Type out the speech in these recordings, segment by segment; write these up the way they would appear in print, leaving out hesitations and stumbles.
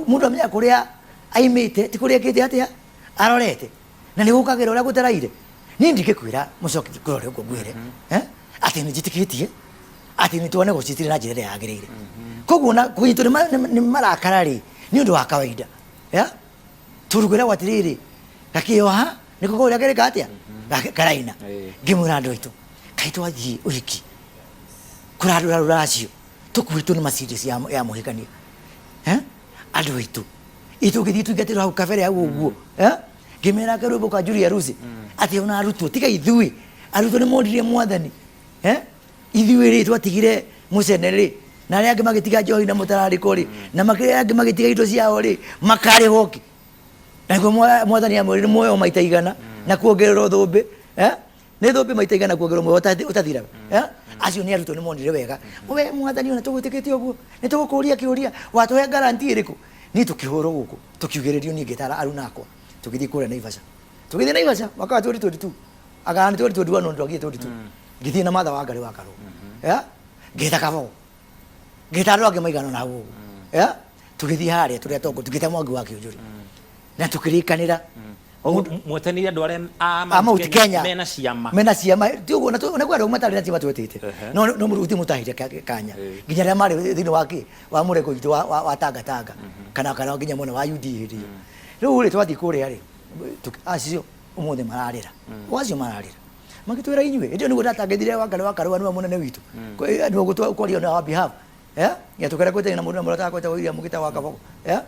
Mũndũ amenya kũrĩa aimĩte ti kũrĩa ekĩte atĩa arorete, na nĩ gũkagĩra ũrĩa gũtaraire. Niĩ ndingĩkwĩra mũcoki kũrore ũguo ngwĩre atĩ nĩ njĩtĩkĩtie atĩ nĩ twanegotiatire na njĩra ĩrĩa yagĩrĩire. Koguo na kũnyitwo nĩ marakara rĩ, nĩ ũndũ wa kawaida ya tondũ kwĩragwo atĩrĩrĩ, gakĩoha nĩko kũrĩa kerĩka atĩa karaina. Ngĩmwĩra andũ aitũ, kaĩ twathiĩ ũhiki kũrandũra rũracio tũkuĩtwo nĩ Mercedes ya mũhikania, eh? Andũ aitũ itũngĩthiĩ tũingatĩrwo hau kabere hau ũguo, eh? Ngĩmera karwĩmbo ka Julia Rusi atĩ ona arutwo tiga ithuĩ arutwo nĩ moririe Mwathani, eh? Ithuĩ rĩ, twatigire mũcene rĩ, na arĩa angĩ magĩtiga njohi na mũtararĩko rĩ, na makĩrĩa angĩ magĩtiga indo ciao rĩ, makarĩhwo kĩ? Na nĩguo Mwathani amwĩrire muoyo maita 100 na kuongererwo thũmbĩ, eh? Nĩ thũmbĩ maita 100 kuongererwo muoyo ũtathiraga, eh? Acio nĩ arutwo nĩ monire wega we Mwathani, ona tũgwĩtĩkĩtie ũguo nĩ tũgũkũria kĩũria, watũhe guarantee ĩrĩkũ? Niĩ tũkĩhũrwo gũkũ, tũkiugĩrĩrio, niĩ ngĩtara aruna akwa, tũgĩthiĩ kũrĩa Naivasha. Tũgĩthiĩ Naivasha mwaka wa 2022, anga nĩ 2021, no twagire 22. Ngĩthiĩ na Martha Wangari wa Karũa, eh? Ngĩta Kabogo, ngĩta andũ angĩ maigana na hau ũguo, eh? Tũgĩthiĩ harĩa tũrĩa tongo, tũgĩta Mwangi wa Kĩũnjũri na tũkĩrĩkanĩra. Ũguo mwetanire andũ arĩa a a Mount Kenya mena ciama. Mena ciama, ti ũguo? Na kwĩ andũ matarĩ na ciama twetĩte, no no mũndũ gũtirĩ mũtahire kanya, nginya arĩa marĩ thĩinĩ wa kĩ wa mũrengo witũ wa Tanga Tanga kana nginya mwena wa UD hĩndĩ ĩyo. Rĩu rĩ, twathiĩ kũrĩa rĩ, acio ũmũthĩ mararĩra, o acio mararĩra magĩtwĩra inyuĩ hĩndĩ ĩyo nĩguo ndatangĩthire Wangari wa Karũa nĩwe mũnene witũ. Nĩwe kwaria on our behalf, eh, nginya tũkĩrega gwĩtania na mũndũ na mũrata wakwa wĩtagwo William Mũgĩta wa Kabogo, eh.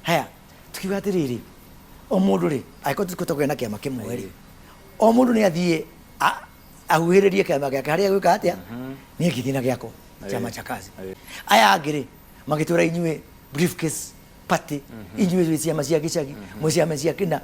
Haya, tukiuga atĩrĩrĩ, o mũndũ rĩ, angĩkorwo tũtikũhota kũgĩa na kĩama kĩmwe rĩ, o mũndũ nĩ athiĩ ahuhĩrĩrie kĩama gĩake harĩa gwĩka atĩa. Niĩ ngĩthiĩ na gĩakwa chama cha kazi. Aya angĩ rĩ, magĩtwĩra inyuĩ briefcase party, inyuĩ mwĩ ciama cia gĩcagi, mwĩ ciama cia kĩna.